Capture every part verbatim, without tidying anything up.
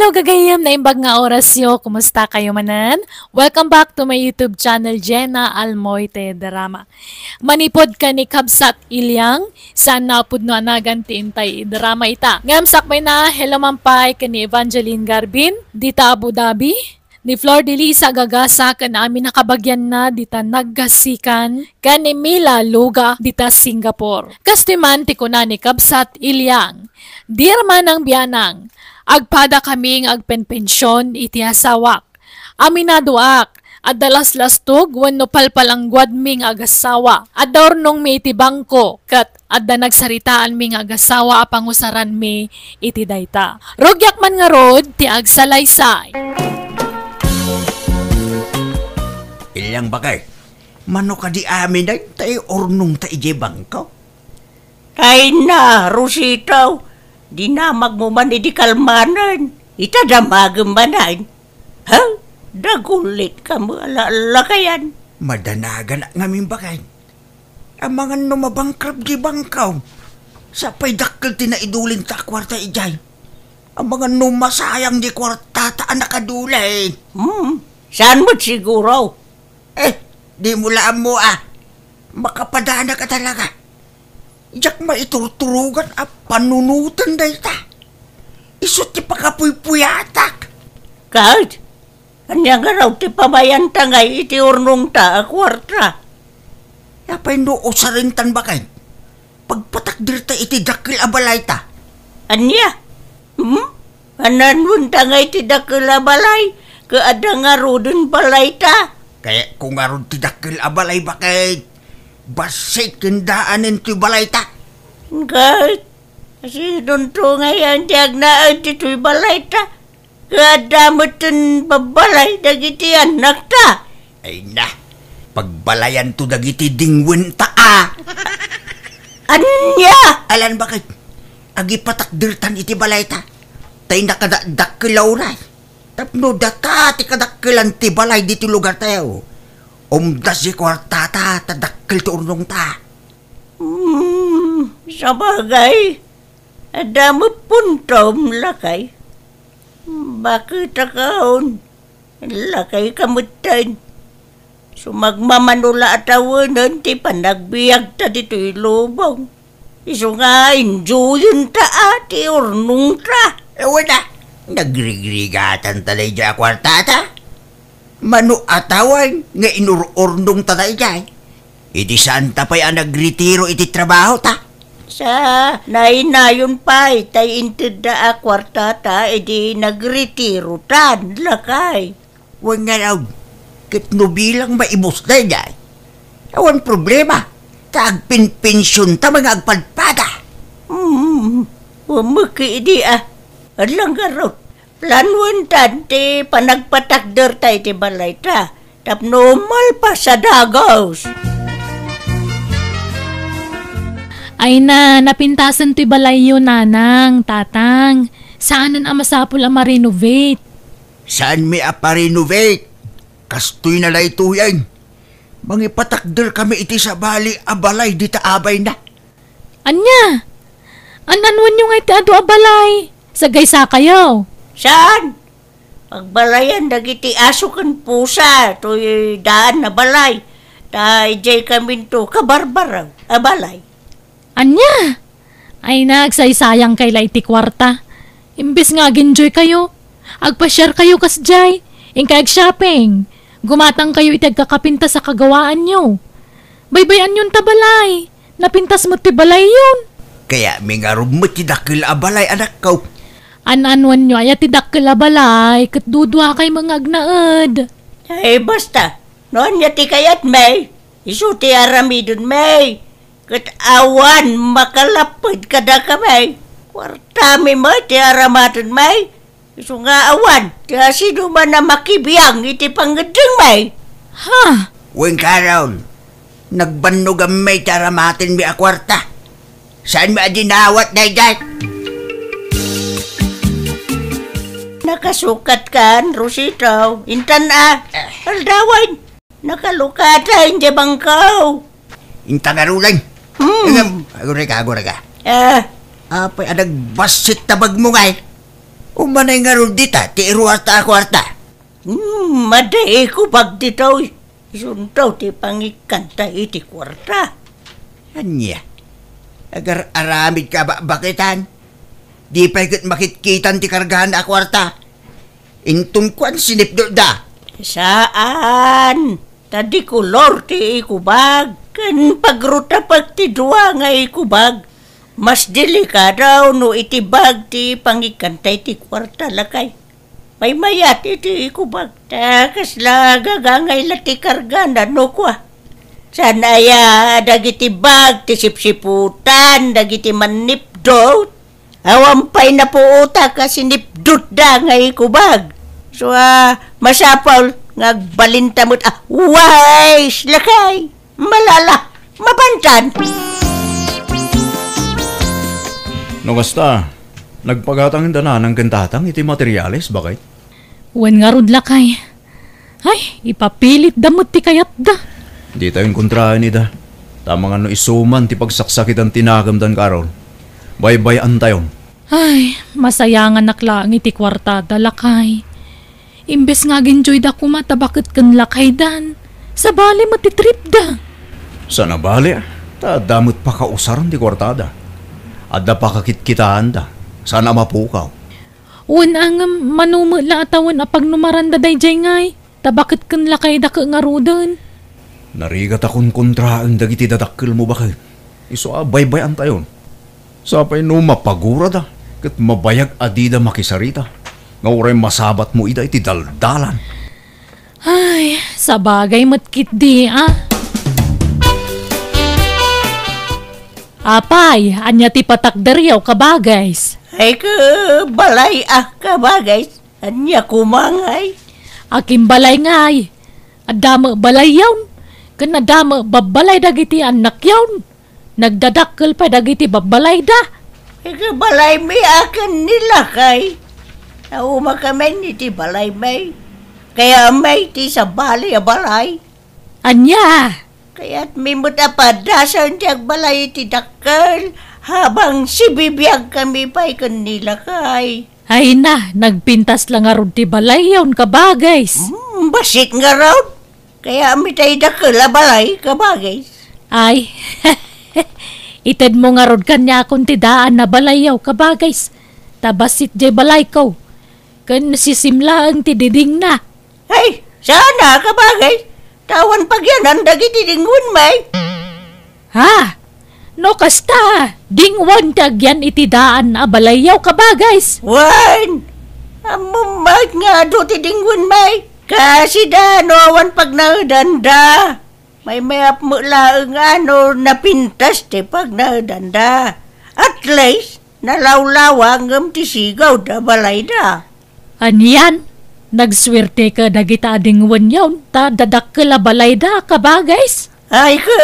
Hello, gagayem, naimbag nga orasyo. Kumusta kayo manen? Welcome back to my YouTube channel, Jenna Almoite Drama. Manipod ken ni Kabsat Ilyang, saan napudno a nagan ti intay idrama ita. Ngem sakbayna, hello man pay ken ni Evangeline Garbin, dita Abu Dhabi, ni Flor de Lisa Gagasa ken amin a kabagianna dita Naggasikan, ken ni Mila Luga dita Singapore. Kastoy man ti kuna ni Kabsat Ilyang, "Dear Manang Bianang, agpada kami nga agpenpension iti asawak. Aminadoak, adda laslastog wenno palpalangguadmi nga agasawa. Adda urnongmi iti bangko, ket adda nagsaritaanmi nga agasawa a pangusaranmi iti dayta. Rugiak man ngarud ti agsalaysay." Ilyang, bakay, mano kadi amin dayta urnongta idiay bangko? Ay na, Rosita, dinamagmo man idi kalmanen. Ita damagem manen. Ha? Dagulit ka mo, ala-, lakayan. Madanaganak ngamin, bakay. Amangan no mabankrupt di bangko. Sapay dakkel ti naidulinta a kuarta idiay. Amangan no masayang di kuartata a nakadulin. Hmm, saan met siguro? Eh, di mo la ammo a. Makapadana ka talaga. Diak maiturturogan a panunoten dayta. Isu ti pakapuypuyatak. Ket, ania ngarud ti pamayanta ngay iti urnongta a kuarta? Apay no usarentan, bakay? Pagpatakderta iti dakkel a balayta. Ania? Hmm? Ananwenta ngay ti dakkel a balay, ket adda ngaruden balayta? Kayatko ngarud ti dakkel a balay, bakay. Bassit ken daanen toy balayta. Ket, sidonto ngay ti agnaed ditoy balayta? Ket adda metten babbalay dagiti annakta. Ay na, pagbalayanto dagiti dingwenta a. Ania? Alan, bakay, agipatakdertan iti balayta. Tay nakadakdakkel a uray. Tapno data ti kadakkelan ti balay ditoy lugartayo. Umdas ti kuartata, ta dakkel ti urnongta. Hmm, sabagay, adda met puntom, lakay. Bakit akaon? Lakay ka metten. Sumagmamano la a tawenen ti panagbiagta ditoy lubong. Isu nga enjoyenta a ti urnongta. Awan a, nagrigrigatanta daydiay a kuartata. Mano a tawen nga inur-urnongta daydiay. Idi saanta pay a nagretiro iti trabahota. Sa nainayon pay tay intedda a kuartata idi nagretirotan, lakay. Wen ngarud, ket no bilang maibus daydiay, awan problema, ta agpenpensionta nga agpadpada. Hmm, umeki idi a. Adlan ngarud, planuentan ti panagpatakderta iti balayta, tapno malpas a dagus. Ay na, napintasen toy balayyo, nanang, tatang. Saanen a masapul a ma-renovate. Saanmi a pa-renovate? Kastoy na daytoyen. Mangipatakder kami iti sabali a balay dita abayna. Ania? An-anwenyo ngay ti adu a balay? Sagaysa kayo. Saan? Pagbalayan dagiti aso ken pusa toy daan a balay. Ta idiay kaminto kabarbaraw a balay. Ania? Ay, nagsaysayang kay la iti kuarta. Imbes nga ag-enjoy kayo, agpasiar kayo kasdiay, inkay ag-shopping, gumatang kayo iti agkakapintas a kagawaanyo. Baybay-anyon ta balay, napintas met ti balayyon. Kayatmi ngarud met ti dakkel a balay, anakko. An-anwanyo aya ti dakkel a balay, ket dudua kay nga agnaed. Ay, basta, no ania ti kayatmi, isu ti aramidenmi. Ket awan makalapped kadakami. Kuartami met ti aramatenmi. Isu nga awan ti asidoman a makibiang iti pangngeddengmi. Ha? Wen, Carol, nagbannoganmi ti aramatenmi a kuarta. Saanmi a dinawat daydiay? Nakasukatkan, Rosita. Intan a. Eh. Aldawen. Nakalukatan ti bangko. Inta ngaruden. Hmm. Ngem, agurayka, agurayka. Ah. Apay a nagbassit ta bagmo ngay? Umanay ngarud dita ti iruarta a kuarta. Hmm, madi ikubag ditoy. Isunto ti pangikkanta iti kuarta. Ania? Agar-aramid ka a bakbaketan? Di pay ket makitkitan ti kargana a kuarta. Inton kuan, sinipdutda. Saan? Ta di kolor ti ikubag. Ken pagrutapek ti dua nga ikubag. Mas delikado no itibag ti pangikkanta iti kuarta, lakay. Maymayat iti ikubag. Ta kasla gagangay la ti kargana no kua. Saan aya dagiti bag ti sipsiputan dagiti mannipdut? Awan pay napuotak a sinipdutda nga ikubag. So, ah, masapul nga agbalinta met a wais, lakay. Malala, mapantan. No kasta, nagpagatang inda nanang ken tatang iti materiales, baket? Wen ngarud, lakay. Ay, ipapilitda met ti kayatda. Ditayon kontraen ida. Ta amangan no isu man ti pagsaksakitan ti nakemdan, Carol. Baybay-antayon. Ay, masayanganak laeng iti kuartada, lakay. Imbes nga agenjoyda koma ta baket ken lakaydan, sabali met ti tripda. Saan a bali, ta adda met pakausaren ti kuartada. Adda pakakitkitaanda. Saan a mapukaw. Wen, ngem mano met la a tawen a pagnumaranda daydiay ngay, ta baket ken lakayda ket ngaruden. Narigat a konkontraen dagiti dadakkelmo, baket. Isu a baybay-antayon. Sapay no mapagurada, ket mabayag a dida makisarita, nga uray masabatmo ida iti daldalan. Ay, sabagay met ketdi, a. Apay, ania ti patakderyo, kabagays? Ay, ka balay, a, kabagays. Ania koma ngay? Akin balay ngay. Adda met balayyon. Ken adda met babbalay dagiti annakyon. Nagdadakkel pay dagiti babbalayda. Iti balaymi a ken ni lakay. Naumakamin iti balaymi. Kayatmi ti sabali a balay. Ania? Kayatmi met a padasen ti agbalay iti dakkel, habang sibibiagkami pay ken ni lakay. Ay na, nagpintas la ngarud ti balayyon, kabagays. Hmm, bassit ngarud. Kayatmi tay dakkel a balay, kabagays. Ay, itedmo ngarud kaniakon ti daan a balayyo, kabagays. Ta bassit jay balayko. Ken sisim laeng ti didingna. Ay, saan a, kabagays. Ta awan pagyanan dagiti dingwenmi. Ha? No kasta, dingwen ti agyan iti daan a balayyo, kabagays. Wen, ammom met nga adu ti dingwenmi. Kasida no awan pagnaedanda. Maymayat met laeng a no napintas ti pagnaedanda. At least, nalawlawa ngem ti sigaw da balayda. Anian, nagsuerte ka dagita a dingwenyon ta dadakkel a balayda, kabagays. Ay, ka,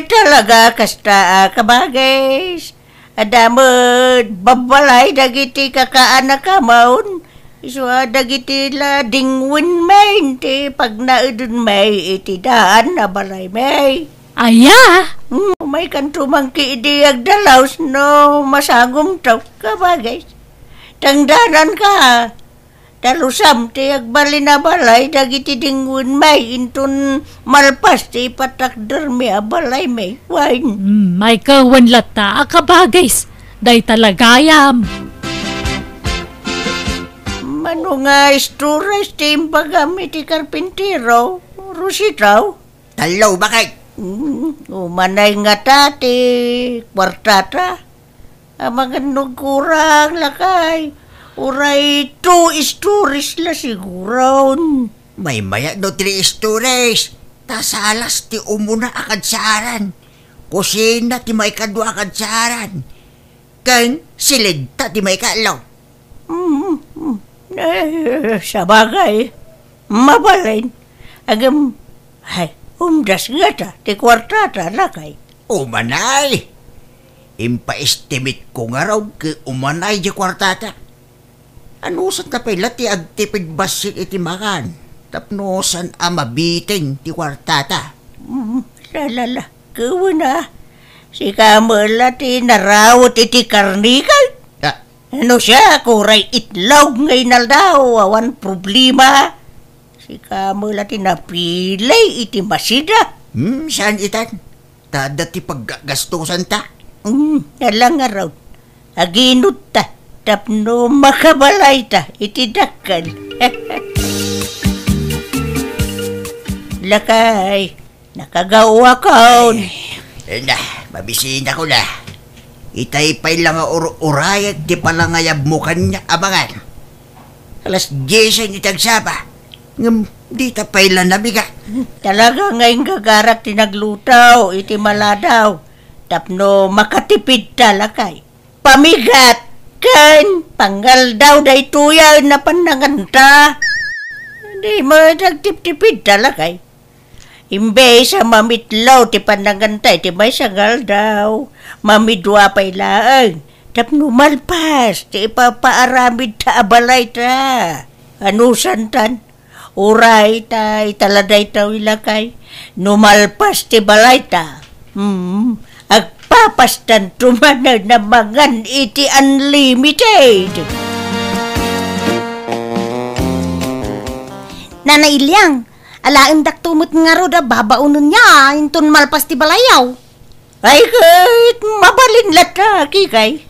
talaga, kasta a kabagays. Adda met babbalay dagiti kakaanakamon, isu a dagiti la dingwenmi ti pagnaedenmi iti daan a balaymi. Aya? Hmm, umay kanto mangkidi agdalaus no masangomto, kabagays. Tangdananka, ta lusam ti agbalin a balay dagiti dingwenmi inton malpas ti ipatakdermi a balaymi. Wen. Hmm, maykawan latta a kabagays. Dayta la gayam. Mano nga storage ti imbagam iti karpintero, Rosita? Tallo, bakit? Hmm, umanay ngata ti kuartata. Amangan no agkurang, lakay. Uray two stories la siguron. Maymayat no three stories. Ta salas ti umuna a kadsaaran. Kusina ti maikadua a kadsaaran. Ken silidta ti maikatlo. Mm, mm. Eh, sabagay. Mabalin. Agam, ay, umdas ngata ti kuartata, lakay. Umanay! Impaestimate ko ngarud ket umanay di kuartata. Anusanta pay la ti agtipid bassit iti makan, tapno saan a mabitin ti kuartata. Mm, salala, kawen a. Sika met la ti narawet iti karnikal. Ah, No siak, uray itlog nga inaldaw, awan problema. Sika met la ti napili iti masida. Hmm, saan itan? Ta adda ti paggasgastusanta. Hmm, ala ngarud. Aginutta tapno makabalayta iti dakkel. Lakay, nakagaoakon. Ay, na, mabisinakon a. Itay pay la nga ur-urayag ti palangayabmo kaniak a mangan. Alas diesen iti agsapa, ngem dita pay la nabigat. Talaga nga inggagarak ti nagluto iti maladaw tapno makatipidta, lakay. Pamigat ken pangaldaw daytoy a pannanganta. Dimo agtiptipidta, lakay. Imbes a mamitlo ti pannanganta iti maysa nga aldaw, mamidua pay laeng tapno malpas ti ipapaaramidta a balayta. Anusantan, uray ta ita la daytoy, lakay, no malpas ti balayta, hmm, agpapastanto manen a mangan iti unlimited. Nana Iliang, alaendakto met ngarud a babaonenyo inton malpas ti balayyo. Ay ket, mabalin latta, Kikay.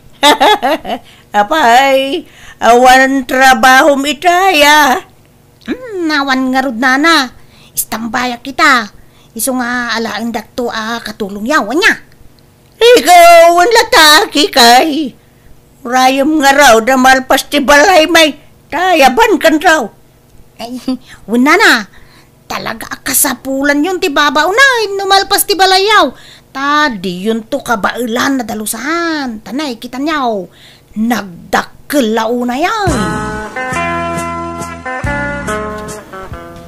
Apay, awan trabahom itay a? Hmm, awan ngarud, nana. Istambayak ita. Isu nga alaendakto a katulongyo, ania? Ikaw, wen latta, Kikay. Urayem ngarud a malpas ti balaymi, ta ayabankanto. Ay, wen, nana, talaga a kasapulanyon ti babaonen no malpas ti balayyo. Ta diyonto kabaelan a dalusan. Ta nakitanyo, nagdakkel la unayen.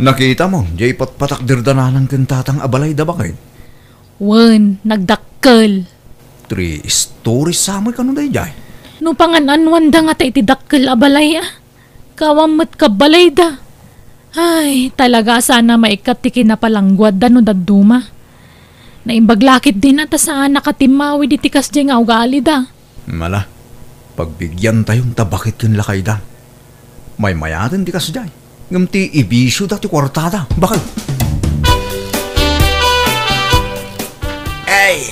Nakitam, diay patpatakderda nanang ken tatang a balayda, baket? Wen, nagdakkel. Three stories sa met kano daydiay? No pangan-anwanda ngata iti dakkel a balay, a? Kaawan met kabalayda. Ay, talaga a saan a maikkat ti kinapalangguadda no dadduma. Naimbag la ketdin a ta saanak a timmawid iti kasdiay nga ugalida. Ala, pagbigiantayon ta baket ken lakayda. Maymayaten ti kasdiay, ngem ti ibisioda ti kuartada, baket. Ay,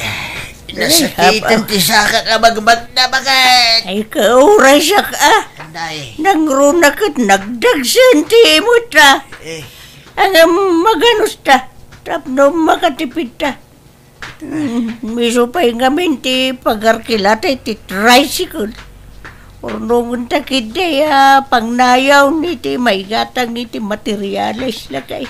nasakitan ti sakak a magmagna, baket. Ay, kauraysak a. Anday. Nangruna ket nagdagsen ti imot a. Eh. Ngem maganusta, tapno makatipidta. Hmm, isu pay ngamin ti pagarkilata iti tricycle. Urnongenta ketdi a pangnayon iti maigatang iti materiales, lakay.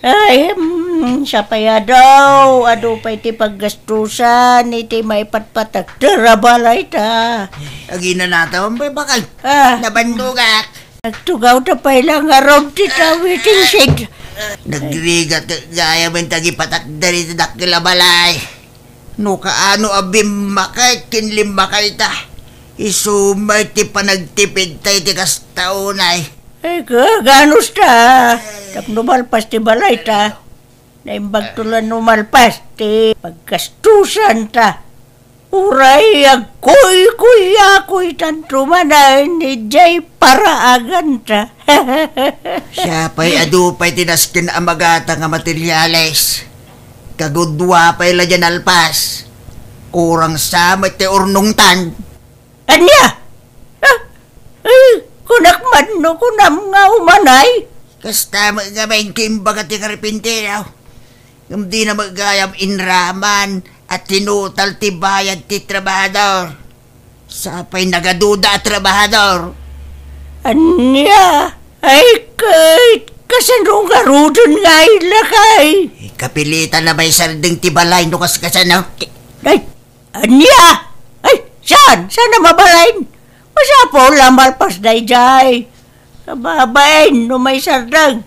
Ay, hmm, siapay adu, adu pay ti paggastusan iti maipatpatakder a balayta. Aginanatawan pay, baket. Ah. Nabannogak. Nagtugawda pay la ngarud ti tawiting sed. Nagrigat gayamen ti agipatakder iti dakkel a balay. No kaano a bimmakay ken limmakayta, isu met ti panagtipidta iti kasta unay. Ay, kaganusta. Tapno malpas ti balayta. Naimbagto la no malpas ti paggastusanta. Uray agkuykuyakuytanto manen idiay paraaganta. Siapay adu pay ti nasken a magatang a materiales. Kagudua pay la diay nalpas. Kurang sa met ti urnongtan. Ania? Ah, eh, kunak man no kunam nga umanay? Kasta met ngamin ti imbaga ti karpintero. Ngem dina met gayam inraman a tinutal ti bayad ti trabahador. Sapay nagaduda a trabahador. Ania? Ay, ket kasano ngaruden nga ay lakay? Kapilitan a maisardeng ti balay no kas kasano. Ay, ania? Ay, saan? Saan a mabalin? Masapul a malpas daydiay. Kababain no maisardeng.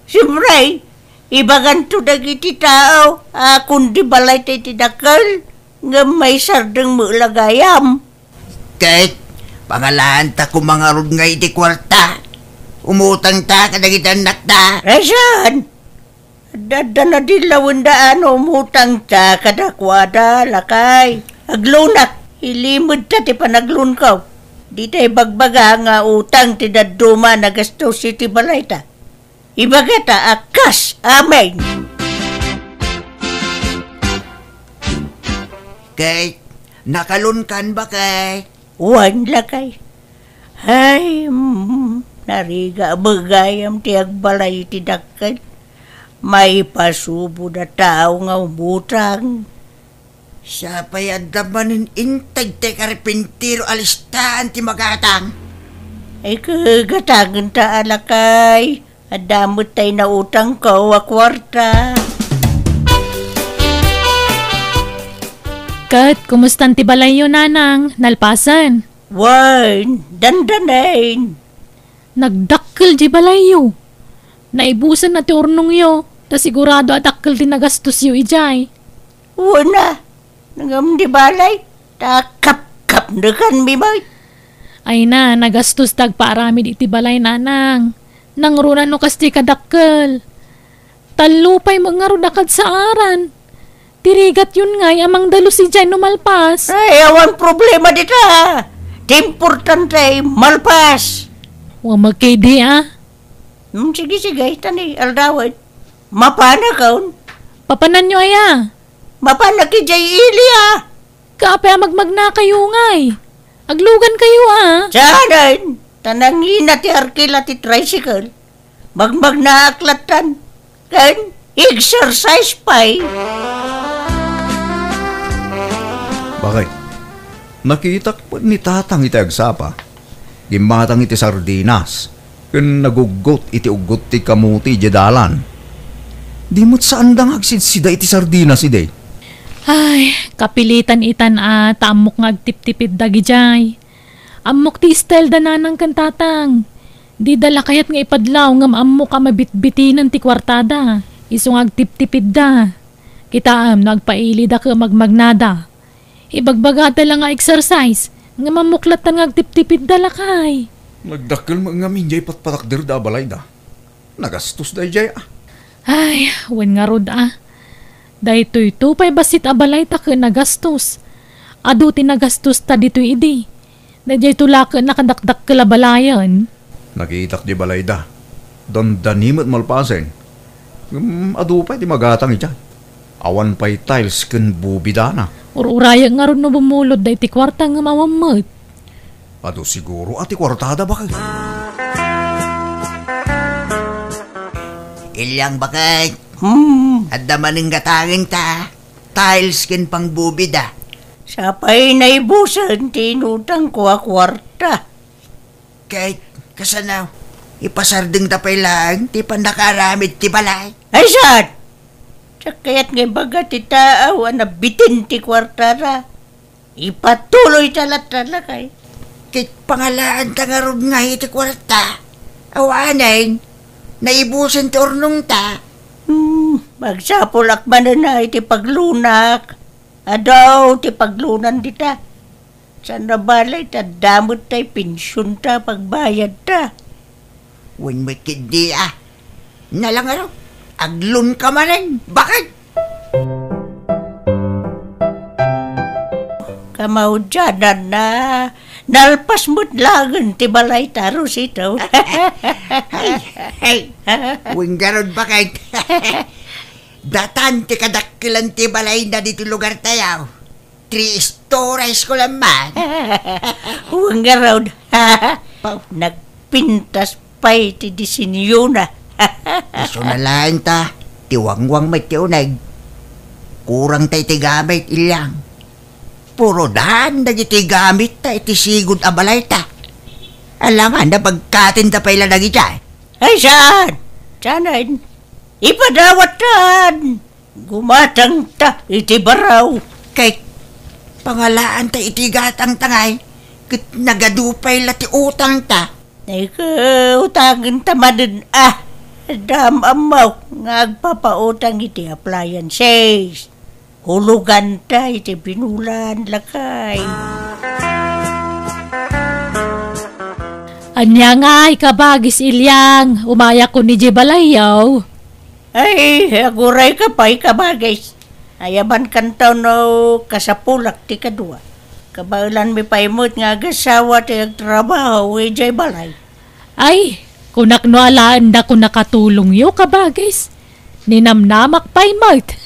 Siempre, ibaganto dagiti tao a kundi balayta iti dakkel, ngem maisardeng met la gayam. Ket, pangalaanta koma ngarud nga iti kuarta. Umutangta kadagiti annakta. Rason! Adda, adda nadillawenda a no umutangta kadakuada, lakay. Agloanak, ilimedta ti panagloanko. Ditay bagbaga nga utang ti dadduma a nagastos iti balayta. Ibagata a kas amin. Kay, nakalonkan, bakay? Wen, lakay. Ay, mm, narigat gayam ti agbalay iti dakkel. Maipasubo da tao nga umutang. Siapay adda manen integ ti karpintero a listaan ti magatang? Ay, kagatangen ta, lakay. Adda met tay nautangko a kuarta. Ket, kumustan ti balayyo, nanang? Nalpasen? Wen, dandanen. Nagdakkel di balayyo. Naibusen na ti urnongyo, ta sigurado a dakkel ti nagastosyo idiay. Wen a, ngem di balay, ta kapkapnekanmi met. Ay na, nagastos ti agpaaramid iti balay, nanang. Nangruna no kas ti kadakkel. Tallo pay met ngarud a kadsaaran. Ti rigatyon ngay a mangdalus idiay no malpas. Ay, awan problema dita. Ti importante, malpas. Wa makidi, ah. Hmm, sige, sige, tani, aldawen. Mapanakon. Papananyo aya? Mapanak idiay ili, ah. Kaapay a magmagnakayo ngay? Aglugankayo, ah. Saanen, ta nangina ti arkila ti tricycle. Magmagnaak lattan. Ken exercise pay. Bakit? Nakitak met ni Tatang iti agsapa. Gimmatang iti sardinas. Ken naguggot iti uggot ti kamuti idiay dalan. Di met saanda nga agsidsida iti sardinas idi. Ay, kapilitan itan a ta ammok nga agtiptipid dagidiay. Ammok ti style da nanang ken tatang. Dida la kayat nga ipadlaw ngem ammok a mabitbitinen ti kuartada. Isu nga agtiptipidda. Kitaem no agpailida ken magmagnada. Ibagbagada la nga exercise, ngem ammok lattan nga agtiptipidda lakay. Nagdakkel met ngamin diay patpatakderda a balayda. Nagastos daydiay, ah. Ay, wen ngarud, ah. Daytoyto pay bassit a balayta ket nagastos. Adu ti nagastosta ditoy idi. Daytoy la ket nakadakdakkel a balayen. Nakitak di balayda. Dandani met malpasen. Ngem adu pay ti magatang idiay. Awan pay tiles ken bubidana. Ur-urayek ngarud no bumulod daytoy kuarta ngem awan met. Adu siguro a ti kuartada, bakay. Ilyang, bakay. Hmm. Adda manen gatangenta. Tiles ken pangbubida. Sapay naibusen ti inutangko a kuarta. Ket kasano, ipasardengta pay laeng ti pannakaaramid ti balay? Ay, saan? Diak kayat nga ibaga ti tao a nabitin ti kuartara. Ipatuloyta latta, lakay. Ket pangalaanta ngarud nga iti kuarta. Awanen, naibusen ti urnongta. Hmm, magsapulak manen a iti paglunak. Adu ti paglunan dita. Saan a balay ta adda met tay pensionta, pagbayadta. Wen met ketdi a. Nalangaro, aglunka manen, bakit? Kamaudiananna, nalpas met laeng ti balayta, Rosito. Ay, ay. Wen ngarud, bakit? Datan ti kadakkelan ti balayna ditoy lugartayo. Three stories ko lang man. Wen ngarud. Pau. Nagpintas pay ti disenyona. Isu na laeng ta, ti wangwang met ti uneg. Kurang tay ti gamit, Ilyang. Puro daan dagiti gamitta iti sigud a balayta. Alangan, napagkatinta pay la dagiti. Ay, saan? Saanen? Ipadawattan! Gumatangta iti baro. Kay pangalaanta iti gatangta ngay, ket nagadu pay la ti utangta. Ay, ket utangenta manen, ah, adda am-ammo nga agpapautang iti appliances. Huloganta iti binulan, lakay. Ania ngay, kabagis Ilyang, umayakon idiay balayyo? Ay, agurayka pay, kabagis. Ayabankanto no kasapulak ti kadua. Kabaelanmi pay met nga agasawa ti agtrabaho idiay balay. Ay, kunak no alaenda ko nakatulongyo, kabagis. Ninamnamak pay met.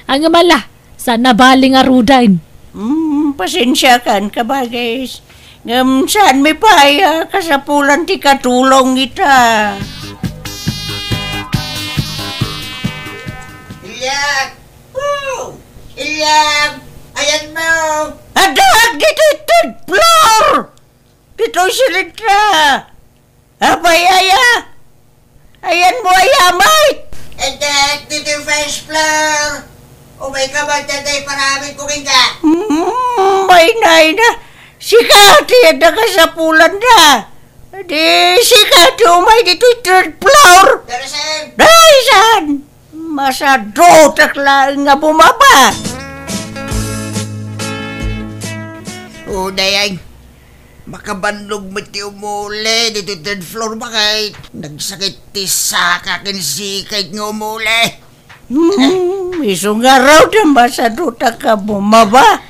Ang amala, saan a bali ngaruden. Hmm, pasensiakan, kabagis. Ngem saanmi pay a kasapulan ti katulong ita. Ilyag! Oh! Ilyag! Ayanmo! Adda ditoy third floor! Ditoy silidta! Apay aya? Ayanmo aya met? Adda ditoy first floor! Umayka met ta, tay paramidko kenka! Hmm, ay na, ay na. Sika ti adda kasapulanda. Di sika ti umay ditoy third floor. Pero saan? Ay, saan? Masadutak laeng nga bumaba. O, dayag. Makabannog met ti umuli ditoy third floor, bakit? Nagsakit ti saka ken sikay nga umuli. Hmm, isu ngarud a masadutak nga bumaba.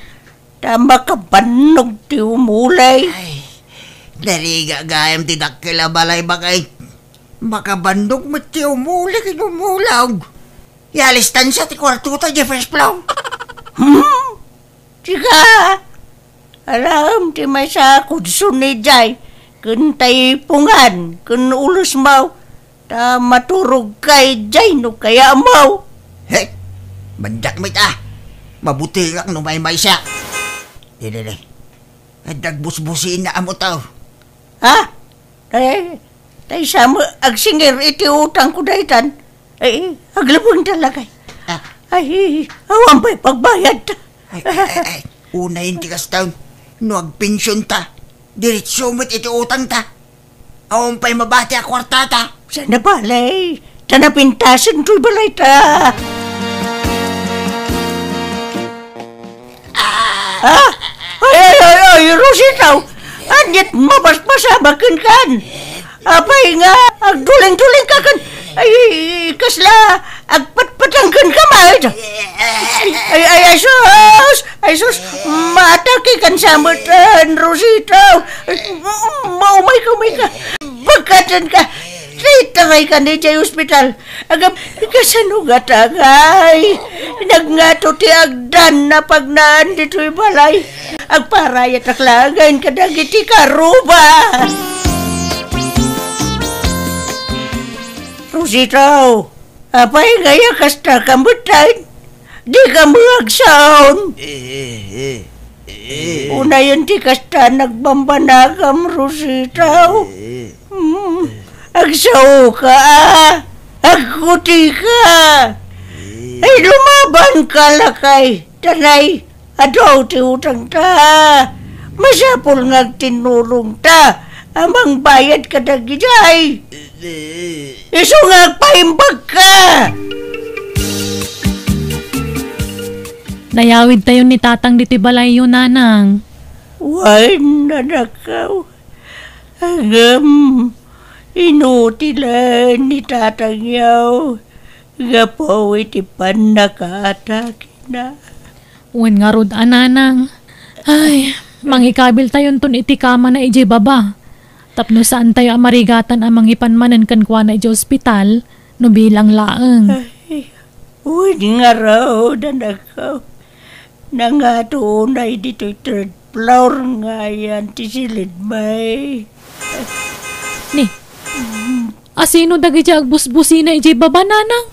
Ta makabannog ti umuli. Ay, narigat gayam ti dakkel a balay, bakit? Makabannog met ti umuli ken umulog. Ialistan sa ti kuartota, Jefferson Flow. Hmm? Sika, alaem ti maysa a kudson idiay, ken taipongan, ken ulosmaw, ta maturogka idiay no kayatmo. He, mandiak met a. Mabutengak no maymaysa. Dili, dili. Adda agbusbusina a motor. Ha? Eh, tay sa met agsingir iti utangko daytan. Eh, aglabeng talaga. Ah. Ay, awan pay pagbayadta. Ay, ay, ay, ay. Unayen ti kastan. No agpensionta, diretso met iti utangta. Awan pay mabati a kuartata. Saan a bale, ta napintasen toy balayta. Ah! Ay, ay, ay, ay, Rosita! Ania't mapaspasama kenkan? Apay nga agdulingdulingka ken, ay, kasla agpatpatang kenka met? Ay, ay, ay, sus! Ay, sus! Maatake kan sa met, ah, Rosita! Ay, ma-, umayka, umayka! Bagkatenka! Itaray ka idiay ospital. Agam, kasano ngata ngay? Nagngato ti agdan a pagnaan ditoy balay. Agparayatak laengen kadagiti karuba. Rosita, apay ngay a kasta ka met? Dika met agsaon. Eh, eh, eh, eh. Unayen ti kasta, nagbambanagam, Rosita. Eh, eh. Hmm, agsaoka, a. Agkutika. Eh. Ay, lumabanka, lakay. Tanay, adu ti utangta. Masapul nga agtinnulongta a mangbayad kadagidiay. Eh, eh. Isu nga agpaimbagka. Nayawidtayon ni Tatang ditoy balayyo, Nanang. Wen, anakko. Ngem, inutilen ni Tatangyo gapu iti pannakaatakena. Wen ngarud a, Nanang. Ay, mangikabiltayonton iti kamana idiay baba. Tapno saantayo a marigatan a mangipan manen kenkuana idiay ospital no bilang laeng. Ay, wen ngarud, anakko. Nangato unay ditoy third floor nga ayan ti silidmi. Ni, asino dagiti agbusbusina idiay baba, Nanang?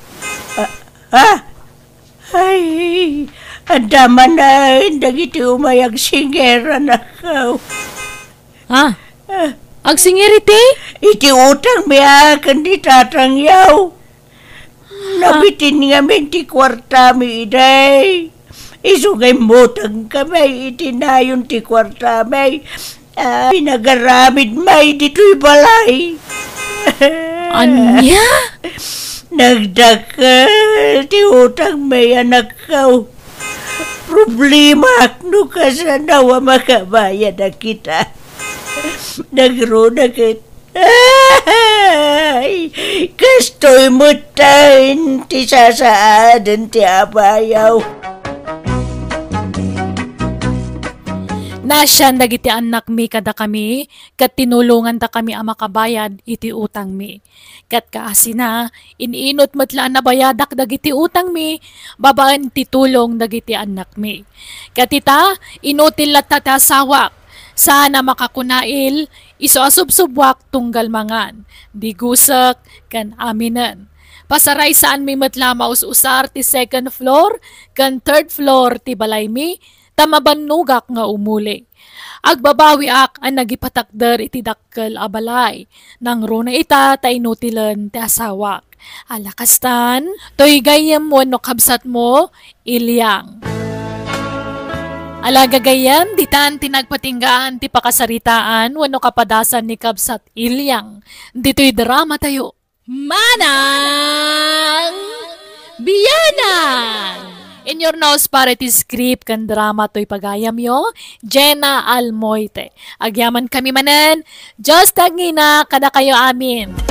Ah, ah, Ay, adda manen dagiti umay agsingir, anakko. Ah, agsingir iti? Iti utangmi a ken ni Tatangyo. Ah. Nabitin ngamin ti kuartami idi. Isu nga immutangkami iti nayon ti kuartami. Ah, pinagaramidmi ditoy balay. Ania? Nagdakkel ti utangmi, anakko. Problemaak no kasano a makabayad a kita. Nagruna ket, ay, kastoy metten ti sasaaden ti apayo. Naasian dagiti annakmi kadakami, ket tinulongandakami a makabayad iti utangmi. Ket kaasina, in-inut met la a nabayadak dagiti utangmi babaen ti tulong dagiti annakmi. Ket ita, inutil latta ti asawak, saan a makakunail, isu a subsubwak tunggal mangan, digusek, ken aminen. Pasaraysaanmi met la a maus-usar ti second floor ken third floor ti balaymi, ta mabannogak nga umuli. Agbabawiak a nagipatakder iti dakkel a balay. Nangruna ita ta inutilen ti asawak. Ala kastan, toy gayyem wenno kabsatmo, Ilyang. Ala gagayyem, ditan ti nagpatinggaan ti pakasaritaan wenno kapadasan ni kabsat Ilyang. Ditoy drama tayo. Manang Bianang! In your nose para iti script ken drama toy pagayamyo, Jenna Almoite. Agyaman kami manen, Dios ti agngina kadakayo amin.